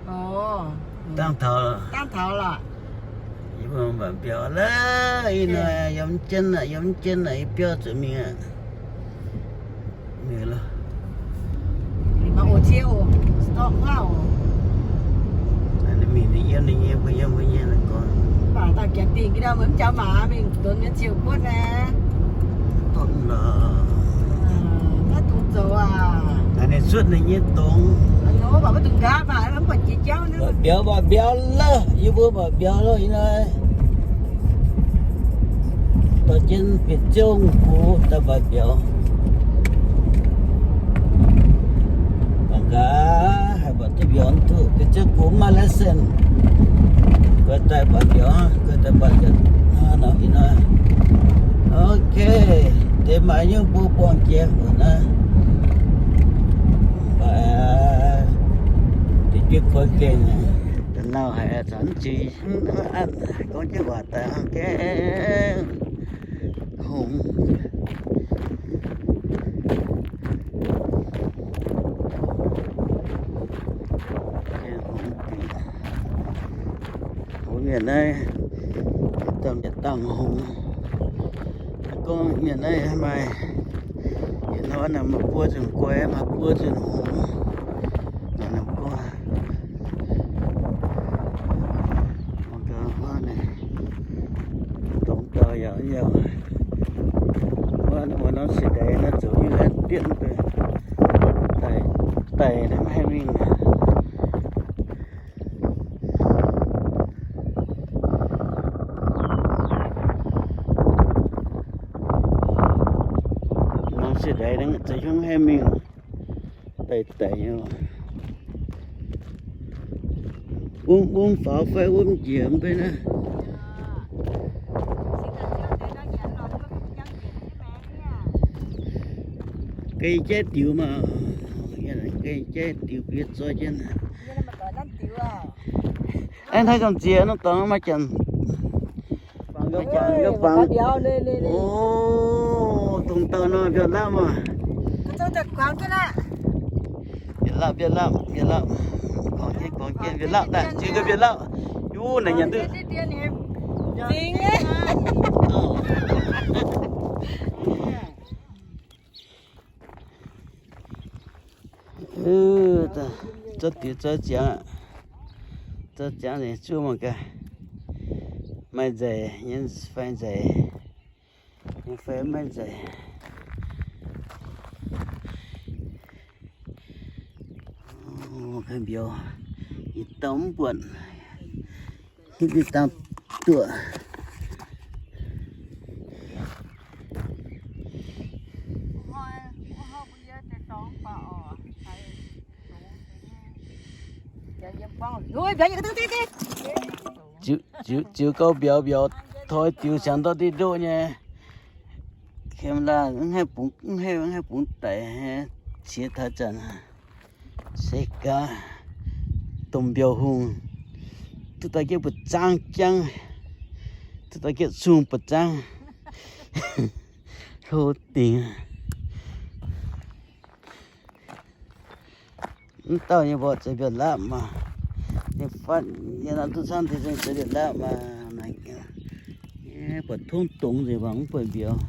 Dangh taux, dangh taux lorqc. Yie mbuo mbatc mbiauz lorqc, ih hnoi yiem jienv aqv, yiem jienv aqv, yie biauv zuqc mingh aqv. Mingh lorqc. Mingh ninh yiem ninh nyei, mbuo yiem mbuo nyei lorqc gorngv. Naaiv ninh cuotv ninh nyei dongz. Mbatc mbiauz, mbatc mbiauz lorqc, yie mbuo mbatc mbiauz lorqc ih hnoi. Dorh jienv bieqc ziouv gux daaih mbatc mbiauz. Mangc gaax, haih mbatc duqv mbiauz duqv bieqc ziouv gux maiv maaih license. Guai daaih mbatc mbiauz, guai daaih mbatc mbiauz hnangv nor ih hnoi. Ok, deix maaih nyungc mbuo buangh jiex mbuo naaiv. Mv baac deix jienv kuonx gengh, da'nauh haiz caux mv ziux hnangv aqv, gorngv jienv waac daaih hnangv gaengh hungx. Mbuo mienh naaiv dangh yietc dangh hungx. Gorngv mienh naaiv maaih, yietc hnoi naaic maaih buo nzunc guai, maaih buo nzunc hungx. Naaic gorngv, gorngv gaax wuov naaic, dongh dauh yaac yaac, wuov norm sieqv daix naaiv zoux yietc dietv deix, daic, daic naaiv maiv haih mingh. Norm sieqv daix naaiv zoux hnyouv maiv haih mingh, daic daic nyei. Wuov, wuov faaux fai wuov njiec mv bei naaiv. Ga'jaiv diux maah. Ga'jaiv diux bieqc zoi jienv. Aengx hnoi gamh nziex nor dorngx maaih janx. Fangx, fangx. O, dongh dauh nor mbiauz lapv maah. Mbiauz lapv, mbiauz lapv, mbiauz lapv. Guangc jienv, guangc jienv, mbiauz lapv daaih, ziux gau mbiauz lapv. Yuv naaic nyanc duqv. Zorqv diux zorqv ziangx, zorqv ziangx ninh zuov mangc gaax. Maaih nzeic nyei fai nzeic, nyei fai maiv nzeic. Mbiauz, yietc dauh mv buatc. Hitv dangh duqv. Ziux, ziux, ziux gau mbiauz, mbiauz toi diux siangx ndortv diqv ndoqv nyei. Camera mv haih bungx, mv haih, mv haih bungx daic, qiex taux zanc. Se gaax, domh mbiauz hungh, duqv daaih jienv mbu'zangv jangv, duqv daaih jienv sung mbu'zangv, hlo dingc. Mv dauh nyei mbuo zoux mbiauz lapv maah. Ninh fatv nyei nor duqv camv deix zengc zoux mbiauz lapv maah. Buatc tongv dongz nzengc mangc mv buatc mbiauz.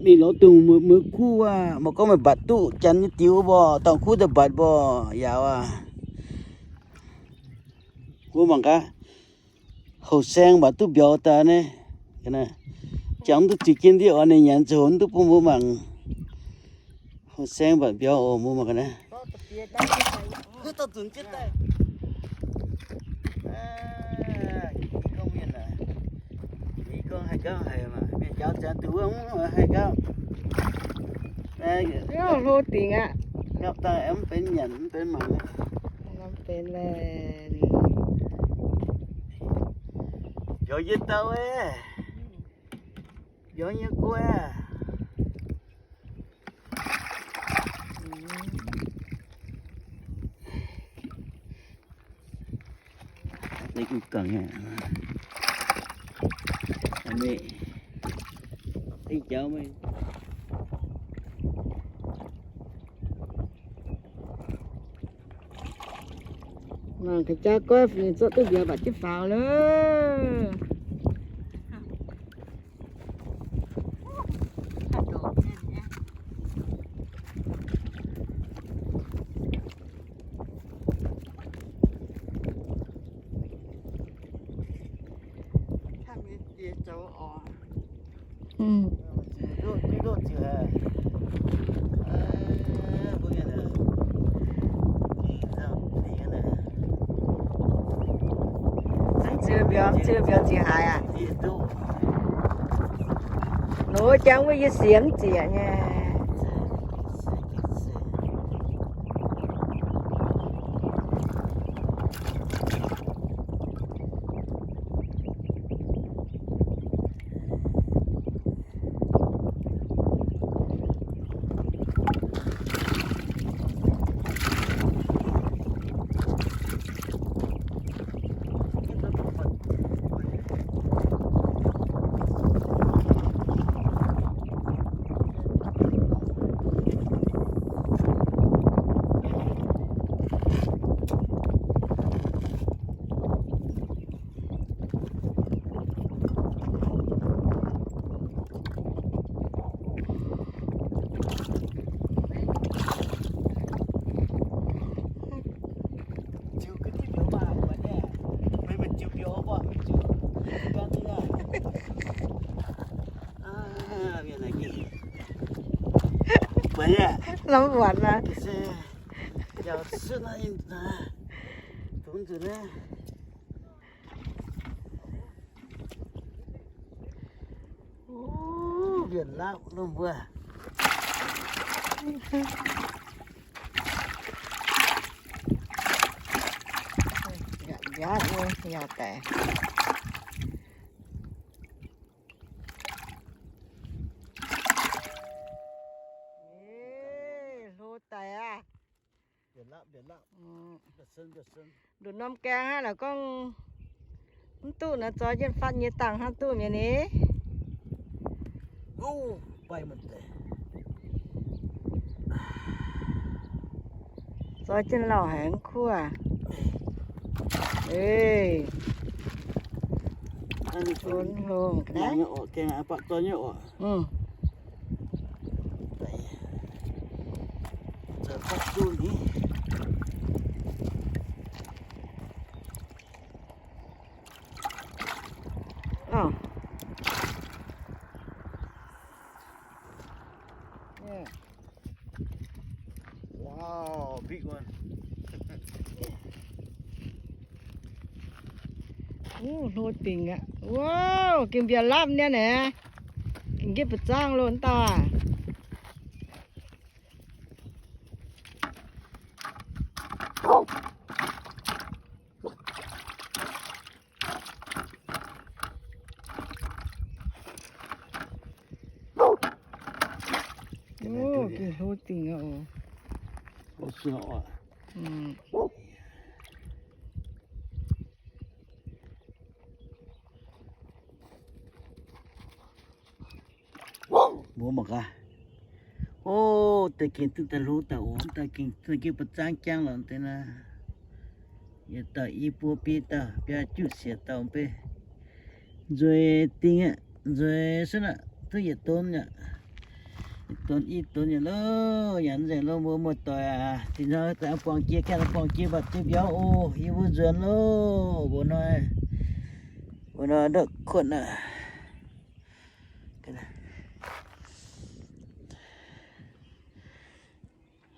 Mingh lorz dungz mueiz kuv wuov, mangc gorngv meih mbatc duqv janx nyei diux mborqc, dangh kuv daaih mbatc mborqc, yaauc aqv. Mbuo mangc gaax, houh saeng mbatc duqv mbiauz daaih naaiv. Jangx mv duqv ziux jienv ndiev oc, ninh nyanc ziouc mv duqv bun mbuo mangc. Houh saeng mbatc mbiauz oc, mbuo mangc gaax naaiv. Gorngv mienh, gorngv haih gauh haic maah, mienh njaaux ziangx duqv wuov haih gauh. Hlo dingc aqv. Gapv daaih mv benx nyanc mv benx mangc. Mv benx leh. Mbiauz yie dauh wuov. Mbiauz nyei guai aqv. Deix guv gangc aqv. Mv jauv meih. Mangc gaax jaa goiv ninh zorqv duqv mbiauz mbatc jienv faaux loh. Mv ziux mbiauz, mv ziux mbiauz ziqc haaix aqv? Nor jangv wuov yie siec mv ziec nyei. Lamh buatc aqv. Mbienc lapv lungh mbuo. Yaac njaatv nyei, yaac daic. Hlo daic aqv. Nduqc norm gaeng hnangv naaic gorngv mv duqv naaic, zoi jienv fatv nyei dangh hnangv duqv mi'aqv ni. Zoi jienv lauh haic mv kuv aac. Ei, bun hlo ga'naaiv. Wow, big one. Hlo dingc aqv. Wow, gengh mbiauz lapv nyei naaic. Gengh njiec ba'zangv loh dauh aac. Gengh hlo dingc aqv oc. Mbuo mangc gaax. O, deix gengh duqv daaih hlo daaih oc. Daaih gengh, daaih gengh ba'zangv jangv lorqc deix naaiv. Yietc dauh i buo biei dauh, biaa juqv siec dauh mv bei. Nzueic dingh aqv, nzueic sunv aqv, duqv yietc donx aqv. Yietc donx i donx yaac loh, yaac nzengc loh mbuo muoz-doic aac. Dinh hnoi daaih buangh jiex, gaengh buangh jiex mbatc jiex mbiauz oc. Yie mbuo nzuonx loh, mbuo hnoi, mbuo hnoi ndopv kuotv aqv.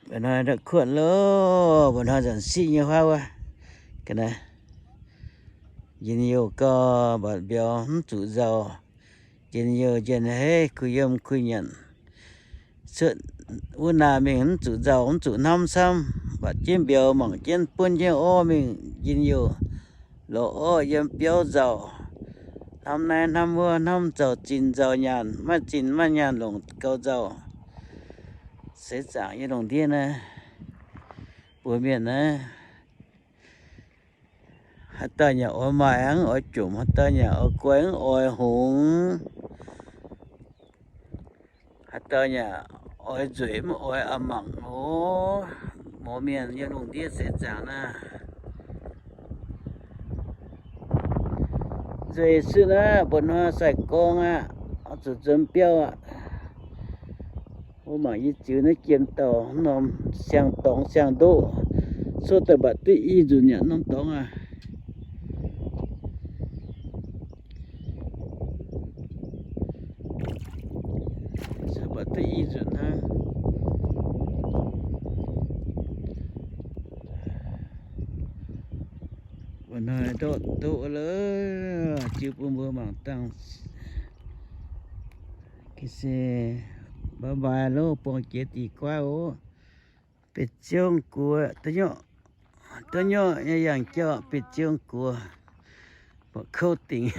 Mbuo hnoi ndopv kuotv loh, mbuo hnoi nzanc siqv nyei huaav wuov. Ga'naaiv njien-youh gau, mbatc mbiauz mv zuqc nzauh. Njien-youh njien-heiv, kuh yiem kuh nyanc. Cuotv wuov naaic mingh mv zuqc nzauh mv zuqc hnamv camv, mbatc jienv mbiauz mangc jienv buonv jienv orv mingh njien-youh. Lorz orv yiem biauv nzauh, hnamv naaiv hnamv wuov, hnamv zauh zinh nzauh nyaanh, maiv zinh maiv nyaanh longc gaux nzauh. Seix zaangc yiem lungh ndiev naaiv, mbuo mienh naaiv, haaix dauh yaac oix maaih mv oix jomc, haaix dauh yaac oix guai mv oix hngongx, haaix dauh yaac oix nzueic mv oix a'mangc oc. Mouz mienh yiem lungh ndiev seix zaangc naaiv, Nzueic suv naaiv, mba'hnoi sai-gorng aqv, oix zuqc nzuonx biauv aqv. Mbuo mangc yie ziux naaiv jiem dauh norm siang-dorngx siang-ndoqv, cuotv daaih mbatc duqv i nzunc yaac norm dorngx aqv. Cuotv mbatc duqv i nzunc hnangv. Mba'hnoi ndortv ndoqv lorqc, jiu bun mbuo mangc dangh. Ga'sie, bye bye loh, buangh jiex dih guaiv oc. Bieqc ziouv guoqv, duqv nyuoqc, duqv nyuoqc nyei yangh jauv, bieqc ziouv guoqv, buatc kouv dingc.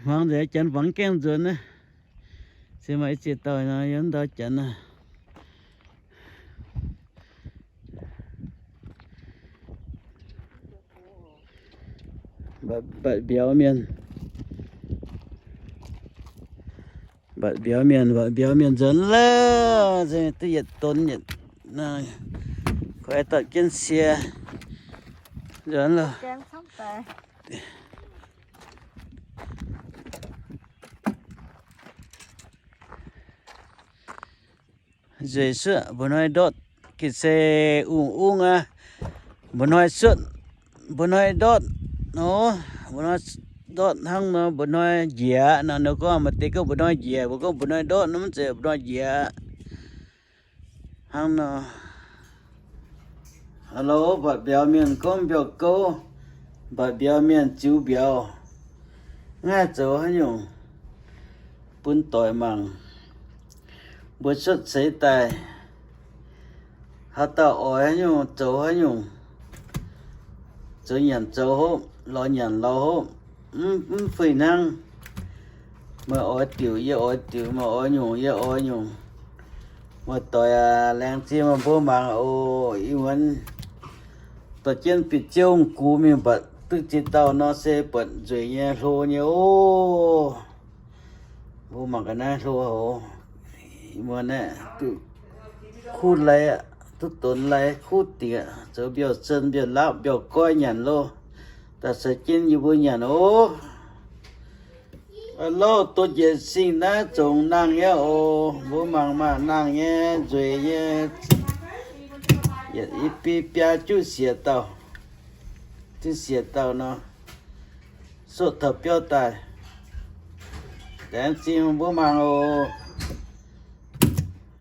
Hmuangx nzengc, janx fangx gaengh nzuonx naaiv. Se maaih i ziex dauh nor yiem ndau janx naaiv. Mbatc mbiauz mienh, mbatc mbiauz mienh, mbatc mbiauz mienh nzuonx lorqc, se duqv yietc donx yietc, naaiv, kuaaiv dorh jienv sie nzuonx lorqc. Nzueic suotv, mba'hnoi ndortv, ga'sie ungv ungv aqv. Mba'hnoi suotv, mba'hnoi ndortv nor, mba'hnoi ndortv hnangv nor, mba'hnoi njiec aqv. Naaiv ninh gorngv maaih deix gorngv mba'hnoi njiec, mbuo gorngv mba'hnoi ndortv nor, mv zeiz mba'hnoi njiec aqv. Hnangv nor, hello, mbatc mbiauz mienh gorngv mbiauz gouv, mbatc mbiauz mienh ziux mbiauz, mv haih zoux haaix nyungc bun doic mangc. Mbuo cuotv seix daaih, haaix dauh oix haaix nyungc zoux haaix nyungc, zoux nyanc zoux hopv, lorz nyanc lorz hopv, mv, mv fih hnangv. Meih oix diuc yie oix diuc, meih oix nyungc yie oix nyungc. Muoz-doic aac, laengz zingh meih mbuo mangc oc. Ih muonz dorh jienv bieqc ziouv gux mingh mbatc duqv ziex dauh nor se buatc nzueic nyei hlo nyei oc. Mbuo mangc ga'naaiv hlo hoc. Ih muonz aeqv, duqv kuv lai aqv, duqv donx lai kuv dingc aqv. Zoux mbiauz-sen, mbiauz-laapv, mbiauz-goiv nyanc loh. Daaih caux jienv yie mbuo nyanc oc. Aa, louh, donh njiec sing naaiv zongc nangh nyei oc. Mbuo mangc maah, nangh nyei, nzueic nyei. Yietc i biaa juqv siec dauh, juqv siec dauh nor, soqv taux biauv daaih. Laengz zingh mbuo mangc oc.